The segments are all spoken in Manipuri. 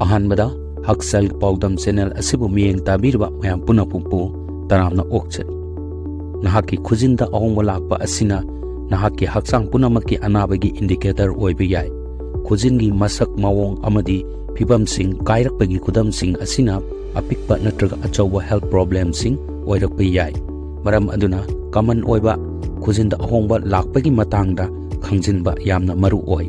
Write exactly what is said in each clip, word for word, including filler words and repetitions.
ꯑꯍꯥꯟꯕꯗ ꯍꯛꯁꯦꯜꯒꯤ ꯄꯥꯎꯗꯝ ꯆꯦꯅꯦꯜ ꯑꯁꯤꯕꯨ ꯃꯤꯠꯌꯦꯡ ꯇꯥꯕꯤꯔꯤꯕ ꯃꯌꯥꯝ ꯄꯨꯝꯅꯃꯛꯄꯨ ꯇꯔꯥꯝꯅ ꯑꯣꯛꯆꯔꯤ꯫ ꯅꯍꯥꯛꯀꯤ ꯈꯨꯖꯤꯟꯗ ꯑꯍꯣꯡꯕ ꯂꯥꯛꯄ ꯑꯁꯤꯅ ꯅꯍꯥꯛꯀꯤ ꯍꯛꯆꯥꯡ ꯄꯨꯝꯅꯃꯛꯀꯤ ꯑꯅꯥꯕꯒꯤ ꯏꯟꯗꯤꯀꯦꯇꯔ ꯑꯣꯏꯕ ꯌꯥꯏ꯫ ꯈꯨꯖꯤꯟꯒꯤ ꯃꯁꯛ ꯃꯑꯣꯡ ꯑꯃꯗꯤ ꯐꯤꯕꯝꯁꯤꯡ ꯀꯥꯏꯔꯛꯄꯒꯤ ꯈꯨꯗꯝꯁꯤꯡ ꯑꯁꯤꯅ ꯑꯄꯤꯛꯄ ꯅꯠꯇ꯭ꯔꯒ ꯑꯆꯧꯕ ꯍꯦꯜꯊ ꯄ꯭ꯔꯣꯕ꯭ꯂꯦꯝꯁꯤꯡ ꯑꯣꯏꯔꯛꯄ ꯌꯥꯏ꯫ ꯃꯔꯝ ꯑꯗꯨꯅ ꯀꯃꯟ ꯑꯣꯏꯕ ꯈꯨꯖꯤꯟꯗ ꯑꯍꯣꯡꯕ ꯂꯥꯛꯄꯒꯤ ꯃꯇꯥꯡꯗ ꯈꯪꯖꯤꯟꯕ ꯌꯥꯝꯅ ꯃꯔꯨ ꯑꯣꯏ꯫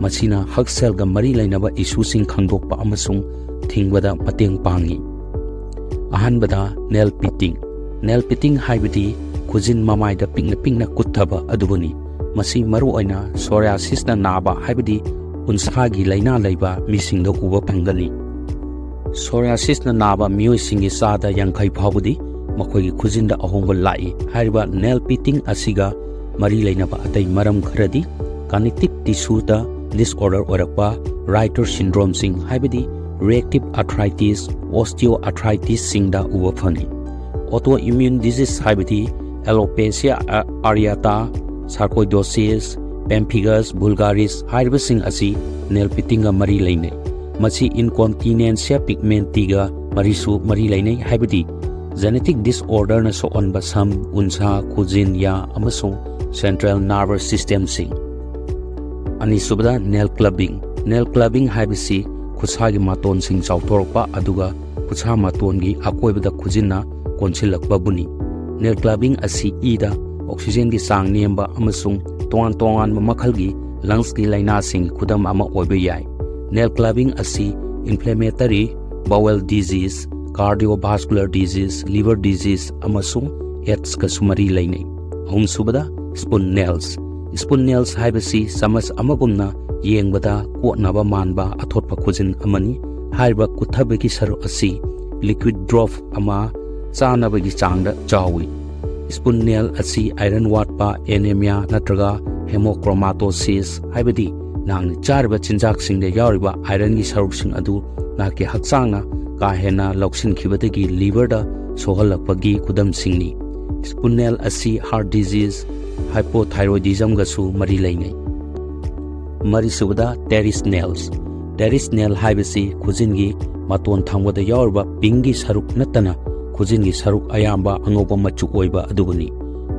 ꯃꯁꯤꯅ ꯍꯛꯁꯦꯜꯒ ꯃꯔꯤ ꯂꯩꯅꯕ ꯏꯁꯨꯁꯤꯡ ꯈꯪꯗꯣꯛꯄ ꯑꯃꯁꯨꯡ ꯊꯤꯡꯕꯗ ꯃꯇꯦꯡ ꯄꯥꯡꯏ꯫ ꯑꯍꯥꯟꯕꯗ ꯅꯦꯜ ꯄꯤꯇꯤꯡ꯫ ꯅꯦꯜ ꯄꯤꯇꯤꯡ ꯍꯥꯏꯕꯗꯤ ꯈꯨꯖꯤꯟ ꯃꯃꯥꯏꯗ ꯄꯤꯛꯅ ꯄꯤꯛꯅ ꯀꯨꯠꯊꯕ ꯑꯗꯨꯕꯨꯅꯤ꯫ ꯃꯁꯤ ꯃꯔꯨꯑꯣꯏꯅ ꯁꯣꯔꯤꯌꯥꯁꯤꯁꯅ ꯅꯥꯕ ꯍꯥꯏꯕꯗꯤ ꯎꯟꯁꯥꯒꯤ ꯂꯥꯏꯅꯥ ꯂꯩꯕ ꯃꯤꯁꯤꯡꯗ ꯎꯕ ꯐꯪꯒꯅꯤ꯫ ꯁꯣꯔꯤꯌꯥꯁꯤꯁꯅ ꯅꯥꯕ ꯃꯤꯑꯣꯏꯁꯤꯡꯒꯤ ꯆꯥꯗ ꯌꯥꯡꯈꯩ ꯐꯥꯎꯕꯗꯤ ꯃꯈꯣꯏꯒꯤ ꯈꯨꯖꯤꯟꯗ ꯑꯍꯣꯡꯕ ꯂꯥꯛꯏ꯫ ꯍꯥꯏꯔꯤꯕ ꯅꯦꯜ ꯄꯤꯇꯤꯡ ꯑꯁꯤꯒ ꯃꯔꯤ ꯂꯩꯅꯕ ꯑꯇꯩ ꯃꯔꯝ ꯈꯔꯗꯤ ꯀꯅꯦꯛꯇꯤꯚ ꯇꯤꯁꯨꯗ ꯗꯤꯁꯑꯣꯔꯗꯔ ꯑꯣꯏꯔꯛꯄ, ꯔꯥꯏꯇꯔ ꯁꯤꯟꯗ꯭ꯔꯣꯝꯁꯤꯡ ꯍꯥꯏꯕꯗꯤ ꯔꯤꯑꯦꯛꯇꯤꯚ ꯑꯥꯔꯊ꯭ꯔꯥꯏꯇꯤꯁ, ꯑꯣꯁꯇꯤꯑꯣ ꯑꯥꯔꯊ꯭ꯔꯥꯏꯇꯤꯁꯁꯤꯡꯗ ꯎꯕ ꯐꯪꯏ꯫ ꯑꯣꯇꯣ ꯏꯝꯌꯨꯟ ꯗꯤꯖꯤꯖ ꯍꯥꯏꯕꯗꯤ ꯑꯦꯂꯣꯄꯦꯁꯤꯌꯥ ꯑꯥꯔꯤꯌꯥꯇꯥ, ꯁꯥꯔꯀꯣꯏꯗꯣꯁꯤꯁ, ꯄꯦꯝꯐꯤꯒꯁ ꯚꯨꯜꯒꯥꯔꯤꯁ ꯍꯥꯏꯔꯤꯕꯁꯤꯡ ꯑꯁꯤ ꯅꯦꯜ ꯄꯤꯇꯤꯡꯒ ꯃꯔꯤ ꯂꯩꯅꯩ꯫ ꯃꯁꯤ ꯏꯟꯀꯣꯟꯇꯤꯅꯦꯟꯁꯤꯌꯥ ꯄꯤꯒꯃꯦꯟꯇꯤꯒ ꯃꯔꯤꯁꯨ ꯃꯔꯤ ꯂꯩꯅꯩ, ꯍꯥꯏꯕꯗꯤ ꯖꯦꯅꯦꯇꯤꯛ ꯗꯤꯁꯑꯣꯔꯗꯔꯅ ꯁꯣꯛꯍꯟꯕ ꯁꯝ, ꯎꯟꯁꯥ, ꯈꯨꯖꯤꯟ, ꯌꯥ ꯑꯃꯁꯨꯡ ꯁꯦꯟꯇ꯭ꯔꯦꯜ ꯅꯔꯚꯁ ꯁꯤꯁꯇꯦꯝꯁꯤꯡ꯫ ꯑꯅꯤꯁꯨꯕꯗ ꯅꯦꯜ ꯀ꯭ꯂꯕꯤꯡ꯫ ꯅꯦꯜ ꯀ꯭ꯂꯕꯤꯡ ꯍꯥꯏꯕꯁꯤ ꯈꯨꯠꯁꯥꯒꯤ ꯃꯇꯣꯟꯁꯤꯡ ꯆꯥꯎꯊꯣꯔꯛꯄ ꯑꯗꯨꯒ ꯈꯨꯠꯁꯥ ꯃꯇꯣꯟꯒꯤ ꯑꯀꯣꯏꯕꯗ ꯈꯨꯖꯤꯟꯅ ꯀꯣꯟꯁꯤꯜꯂꯛꯄꯕꯨꯅꯤ꯫ ꯅꯦꯜ ꯀ꯭ꯂꯕꯤꯡ ꯑꯁꯤ ꯏꯗ ꯑꯣꯛꯁꯤꯖꯦꯟꯒꯤ ꯆꯥꯡ ꯅꯦꯝꯕ ꯑꯃꯁꯨꯡ ꯇꯣꯉꯥꯟ ꯇꯣꯉꯥꯟꯕ ꯃꯈꯜꯒꯤ ꯂꯪꯁꯀꯤ ꯂꯥꯏꯅꯥꯁꯤꯡꯒꯤ ꯈꯨꯗꯝ ꯑꯃ ꯑꯣꯏꯕ ꯌꯥꯏ꯫ ꯅꯦꯜ ꯀ꯭ꯂꯕꯤꯡ ꯑꯁꯤ inflammatory ꯕꯥꯋꯦꯜ disease, ꯀꯥꯔꯗꯤꯑꯣꯚꯥꯁꯀꯨꯂꯔ disease, liver disease ꯑꯃꯁꯨꯡ ꯑꯦꯠꯁꯀꯁꯨ ꯃꯔꯤ ꯂꯩꯅꯩ꯫ ꯑꯍꯨꯝꯁꯨꯕꯗ ꯁ꯭ꯄꯨꯟ ꯅꯦꯜꯁ꯫ ꯁ꯭ꯄꯨꯟ ꯅꯦꯜꯁ ꯍꯥꯏꯕꯁꯤ ꯆꯃꯁ ꯑꯃꯒꯨꯝꯅ ꯌꯦꯡꯕꯗ ꯀꯣꯠꯅꯕ ꯃꯥꯟꯕ ꯑꯊꯣꯠꯄ ꯈꯨꯖꯤꯟ ꯑꯃꯅꯤ꯫ ꯍꯥꯏꯔꯤꯕ ꯀꯨꯠꯊꯕꯒꯤ ꯁꯔꯨꯛ ꯑꯁꯤ ꯂꯤꯀ꯭ꯋꯤꯗ ꯗ꯭ꯔꯣꯞ ꯑꯃ ꯆꯥꯅꯕꯒꯤ ꯆꯥꯡꯗ ꯆꯥꯎꯏ꯫ ꯁ꯭ꯄꯨꯟ ꯅꯦꯜ ꯑꯁꯤ ꯑꯥꯏꯔꯟ ꯋꯥꯠꯄ, ꯑꯦꯅꯦꯃꯤꯌꯥ ꯅꯠꯇ꯭ꯔꯒ ꯍꯦꯃꯣꯀ꯭ꯔꯣꯃꯥꯇꯣꯁꯤꯁ ꯍꯥꯏꯕꯗꯤ ꯅꯍꯥꯛꯅ ꯆꯥꯔꯤꯕ ꯆꯤꯟꯖꯥꯛꯁꯤꯡꯗ ꯌꯥꯎꯔꯤꯕ ꯑꯥꯏꯔꯟꯒꯤ ꯁꯔꯨꯛꯁꯤꯡ ꯑꯗꯨ ꯅꯍꯥꯛꯀꯤ ꯍꯛꯆꯥꯡꯅ ꯀꯥ ꯍꯦꯟꯅ ꯂꯧꯁꯤꯟꯈꯤꯕꯗꯒꯤ ꯂꯤꯚꯔꯗ ꯁꯣꯛꯍꯜꯂꯛꯄꯒꯤ ꯈꯨꯗꯝꯁꯤꯡꯅꯤ꯫ ꯁ꯭ꯄꯨꯟ ꯅꯦꯜ ꯑꯁꯤ ꯍꯥꯔꯠ ꯗꯤꯖꯤꯖ, ꯍꯥꯏꯄꯣꯊꯥꯏꯔꯣꯏꯗꯤꯖꯝꯒꯁꯨ ꯃꯔꯤ ꯂꯩꯅꯩ꯫ ꯃꯔꯤꯁꯨꯕꯗ ꯇꯦꯔꯤꯁ ꯅꯦꯜꯁ꯫ Terrace nail ꯍꯥꯏꯕꯁꯤ ꯈꯨꯖꯤꯟꯒꯤ ꯃꯇꯣꯟ ꯊꯪꯕꯗ ꯌꯥꯎꯔꯤꯕ pinkꯀꯤ ꯁꯔꯨꯛ ꯅꯠꯇꯅ ꯈꯨꯖꯤꯟꯒꯤ ꯁꯔꯨꯛ ꯑꯌꯥꯝꯕ ꯑꯉꯧꯕ ꯃꯆꯨ ꯑꯣꯏꯕ ꯑꯗꯨꯕꯨꯅꯤ꯫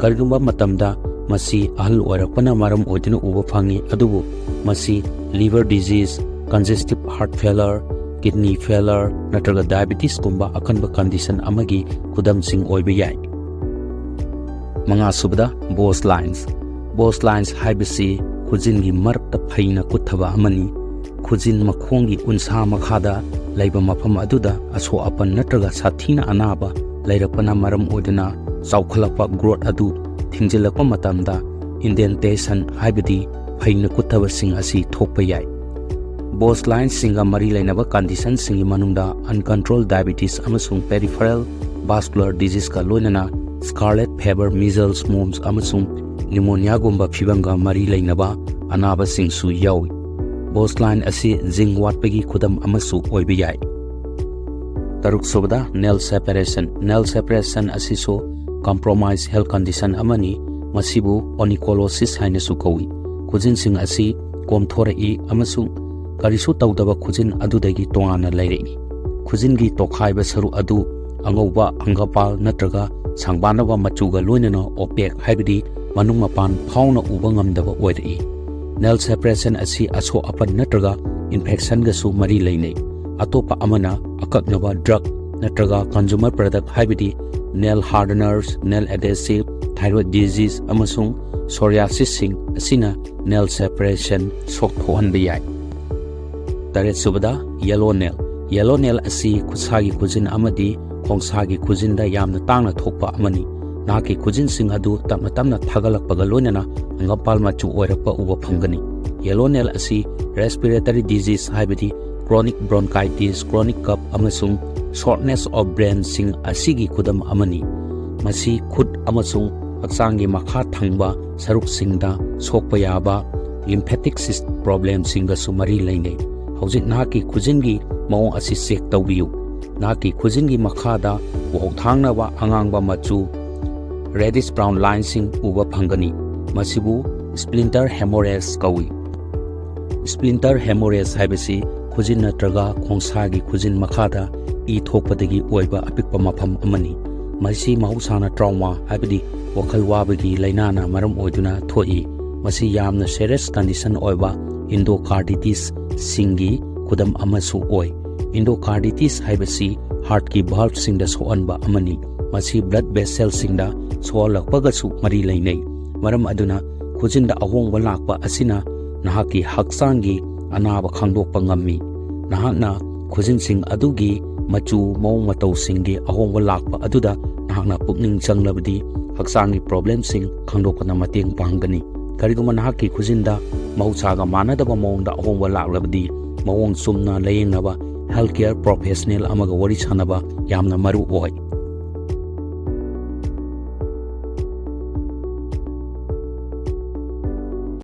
ꯀꯔꯤꯒꯨꯝꯕ ꯃꯇꯝꯗ ꯃꯁꯤ ꯑꯍꯜ ꯑꯣꯏꯔꯛꯄꯅ ꯃꯔꯝ ꯑꯣꯏꯗꯨꯅ ꯎꯕ ꯐꯪꯏ, ꯑꯗꯨꯕꯨ ꯃꯁꯤ liver disease, congestive heart failure, kidney failure ꯅꯠꯇ꯭ꯔꯒ diabetesꯀꯨꯝꯕ ꯑꯀꯟꯕ condition ꯑꯃꯒꯤ ꯈꯨꯗꯝꯁꯤꯡ ꯑꯣꯏꯕ ꯌꯥꯏ꯫ ꯃꯉꯥꯁꯨꯕꯗ, Bose lines꯫ Bose lines ꯍꯥꯏꯕꯁꯤ ꯈꯨꯖꯤꯟꯒꯤ ꯃꯔꯛꯇ ꯐꯩꯅ ꯀꯨꯠꯊꯕ ꯑꯃꯅꯤ꯫ ꯈꯨꯖꯤꯟ ꯃꯈꯣꯡꯒꯤ ꯎꯟꯁꯥ ꯃꯈꯥꯗ ꯂꯩꯕ ꯃꯐꯝ ꯑꯗꯨꯗ ꯑꯁꯣꯛ ꯑꯄꯟ ꯅꯠꯇ꯭ꯔꯒ ꯁꯥꯊꯤꯅ ꯑꯅꯥꯕ ꯂꯩꯔꯛꯄꯅ ꯃꯔꯝ ꯑꯣꯏꯗꯨꯅ ꯆꯥꯎꯈꯠꯂꯛꯄ growth ꯑꯗꯨ ꯊꯤꯡꯖꯤꯜꯂꯛꯄ ꯃꯇꯝꯗ indentation ꯍꯥꯏꯕꯗꯤ ꯐꯩꯅ ꯀꯨꯠꯊꯕꯁꯤꯡ ꯑꯁꯤ ꯊꯣꯛꯄ ꯌꯥꯏ꯫ Bose linesꯁꯤꯡꯒ ꯃꯔꯤ ꯂꯩꯅꯕ conditionꯁꯤꯡꯒꯤ ꯃꯅꯨꯡꯗ uncontrolled diabetes ꯑꯃꯁꯨꯡ peripheral vascular diseaseꯀ ꯂꯣꯏꯅꯅ scarlet fever, measles, mumps ꯑꯃꯁꯨꯡ pneumoniaꯒꯨꯝꯕ ꯐꯤꯚꯝꯒ ꯃꯔꯤ ꯂꯩꯅꯕ ꯑꯅꯥꯕꯁꯤꯡꯁꯨ ꯌꯥꯎꯏ꯫ Bose line ꯑꯁꯤ zinc ꯋꯥꯠꯄꯒꯤ ꯈꯨꯗꯝ ꯑꯃꯁꯨ ꯑꯣꯏꯕ ꯌꯥꯏ꯫ ꯇꯔꯨꯛꯁꯨꯕꯗ, nail separation꯫ Nail separation ꯑꯁꯤꯁꯨ compromise health condition ꯑꯃꯅꯤ꯫ ꯃꯁꯤꯕꯨ onycholysis ꯍꯥꯏꯅꯁꯨ ꯀꯧꯏ꯫ ꯈꯨꯖꯤꯟꯁꯤꯡ ꯑꯁꯤ ꯀꯣꯝꯊꯣꯔꯛꯏ ꯑꯃꯁꯨꯡ ꯀꯔꯤꯁꯨ ꯇꯧꯗꯕ ꯈꯨꯖꯤꯟ ꯑꯗꯨꯗꯒꯤ ꯇꯣꯉꯥꯟꯅ ꯂꯩꯔꯛꯏ꯫ ꯈꯨꯖꯤꯟꯒꯤ ꯇꯣꯈꯥꯏꯕ ꯁꯔꯨꯛ ꯑꯗꯨ ꯑꯉꯧꯕ, ꯍꯪꯒꯥꯝꯄꯥꯜ ꯅꯠꯇ꯭ꯔꯒ ꯁꯪꯕꯥꯅꯕ ꯃꯆꯨꯒ ꯂꯣꯏꯅꯅ opaque ꯍꯥꯏꯕꯗꯤ ꯃꯅꯨꯡ ꯃꯄꯥꯟ ꯐꯥꯎꯅ ꯎꯕ ꯉꯝꯗꯕ ꯑꯣꯏꯔꯛꯏ꯫ Nail separation ꯑꯁꯤ ꯑꯁꯣꯛ ꯑꯄꯟ ꯅꯠꯇ꯭ꯔꯒ infectionꯒꯁꯨ ꯃꯔꯤ ꯂꯩꯅꯩ꯫ ꯑꯇꯣꯞꯄ ꯑꯃꯅ ꯑꯀꯛꯅꯕ drug ꯅꯠꯇ꯭ꯔꯒ consumer product ꯍꯥꯏꯕꯗꯤ nail hardeners, nail adhesive, thyroid disease ꯑꯃꯁꯨꯡ psoriasisꯁꯤꯡ ꯑꯁꯤꯅ nail separation ꯁꯣꯛꯊꯣꯛꯍꯟꯕ ꯌꯥꯏ꯫ ꯇꯔꯦꯠꯁꯨꯕꯗ, yellow nail꯫ Yellow nail ꯑꯁꯤ ꯈꯨꯠꯁꯥꯒꯤ ꯈꯨꯖꯤꯟ ꯑꯃꯗꯤ ꯈꯣꯡꯁꯥꯒꯤ ꯈꯨꯖꯤꯟꯗ ꯌꯥꯝꯅ ꯇꯥꯡꯅ ꯊꯣꯛꯄ ꯑꯃꯅꯤ꯫ ꯅꯍꯥꯛꯀꯤ ꯈꯨꯖꯤꯟꯁꯤꯡ ꯑꯗꯨ ꯇꯞꯅ ꯇꯞꯅ ꯊꯥꯒꯠꯂꯛꯄꯒ ꯂꯣꯏꯅꯅ ꯍꯪꯒꯥꯝꯄꯥꯜ ꯃꯆꯨ ꯑꯣꯏꯔꯛꯄ ꯎꯕ ꯐꯪꯒꯅꯤ꯫ Yellow nail ꯑꯁꯤ respiratory disease ꯍꯥꯏꯕꯗꯤ chronic bronchitis, chronic cough ꯑꯃꯁꯨꯡ shortness of breathꯁꯤꯡ ꯑꯁꯤꯒꯤ ꯈꯨꯗꯝ ꯑꯃꯅꯤ꯫ ꯃꯁꯤ ꯈꯨꯠ ꯑꯃꯁꯨꯡ ꯍꯛꯆꯥꯡꯒꯤ ꯃꯈꯥ ꯊꯪꯕ ꯁꯔꯨꯛꯁꯤꯡꯗ ꯁꯣꯛꯄ ꯌꯥꯕ lymphatic system problemꯁꯤꯡꯒꯁꯨ ꯃꯔꯤ ꯂꯩꯅꯩ꯫ ꯍꯧꯖꯤꯛ ꯅꯍꯥꯛꯀꯤ ꯈꯨꯖꯤꯟꯒꯤ ꯃꯑꯣꯡ ꯑꯁꯤ check ꯇꯧꯕꯤꯌꯨ꯫ ꯅꯍꯥꯛꯀꯤ ꯈꯨꯖꯤꯟꯒꯤ ꯃꯈꯥꯗ ꯋꯥꯍꯣꯛ ꯊꯥꯡꯅꯕ ꯑꯉꯥꯡꯕ ꯃꯆꯨ, reddish brown lineꯁꯤꯡ ꯎꯕ ꯐꯪꯒꯅꯤ꯫ ꯃꯁꯤꯕꯨ splinter hemorrhage ꯀꯧꯏ꯫ Splinter hemorrhage ꯍꯥꯏꯕꯁꯤ ꯈꯨꯖꯤꯟ ꯅꯠꯇ꯭ꯔꯒ ꯈꯣꯡꯁꯥꯒꯤ ꯈꯨꯖꯤꯟ ꯃꯈꯥꯗ ꯏ ꯊꯣꯛꯄꯗꯒꯤ ꯑꯣꯏꯕ ꯑꯄꯤꯛꯄ ꯃꯐꯝ ꯑꯃꯅꯤ꯫ ꯃꯁꯤ ꯃꯍꯧꯁꯥꯅ trauma ꯍꯥꯏꯕꯗꯤ ꯋꯥꯈꯜ ꯋꯥꯕꯒꯤ ꯂꯥꯏꯅꯥꯅ ꯃꯔꯝ ꯑꯣꯏꯗꯨꯅ ꯊꯣꯛꯏ꯫ ꯃꯁꯤ ꯌꯥꯝꯅ serious condition ꯑꯣꯏꯕ endocarditis ꯁꯤꯡꯒꯤ ꯈꯨꯗꯝ ꯑꯃꯁꯨ ꯑꯣꯏ꯫ Endocarditis ꯍꯥꯏꯕꯁꯤ heart ꯀꯤ valve ꯁꯤꯡꯗ ꯁꯣꯛꯍꯟꯕ ꯑꯃꯅꯤ꯫ ꯃꯁꯤ blood vessel ꯁꯤꯡꯗ ꯁꯣꯛꯍꯜꯂꯛꯄꯒꯁꯨ ꯃꯔꯤ ꯂꯩꯅꯩ꯫ ꯃꯔꯝ ꯑꯗꯨꯅ ꯈꯨꯖꯤꯟꯗ ꯑꯍꯣꯡꯕ ꯂꯥꯛꯄ ꯑꯁꯤꯅ ꯅꯍꯥꯛꯀꯤ ꯍꯛꯆꯥꯡꯒꯤ ꯑꯅꯥꯕ ꯈꯪꯗꯣꯛꯄ ꯉꯝꯃꯤ꯫ ꯅꯍꯥꯛꯅ ꯈꯨꯖꯤꯟꯁꯤꯡ ꯑꯗꯨꯒꯤ ꯃꯆꯨ, ꯃꯑꯣꯡ ꯃꯇꯧꯁꯤꯡꯒꯤ ꯑꯍꯣꯡꯕ ꯂꯥꯛꯄ ꯑꯗꯨꯗ ꯅꯍꯥꯛꯅ ꯄꯨꯛꯅꯤꯡ ꯆꯪꯂꯕꯗꯤ ꯍꯛꯆꯥꯡꯒꯤ problem ꯁꯤꯡ ꯈꯪꯗꯣꯛꯄꯗ ꯃꯇꯦꯡ ꯄꯥꯡꯒꯅꯤ꯫ ꯀꯔꯤꯒꯨꯝꯕ ꯅꯍꯥꯛꯀꯤ ꯈꯨꯖꯤꯟꯗ ꯃꯍꯧꯁꯥꯒ ꯃꯥꯟꯅꯗꯕ ꯃꯑꯣꯡꯗ ꯑꯍꯣꯡꯕ ꯂꯥꯛꯂꯕꯗꯤ ꯃꯑꯣꯡ ꯆꯨꯝꯅ ꯂꯥꯌꯦꯡꯅꯕ health care professional ꯑꯃꯒ ꯋꯥꯔꯤ ꯁꯥꯅꯕ ꯌꯥꯝꯅ ꯃꯔꯨ ꯑꯣꯏ꯫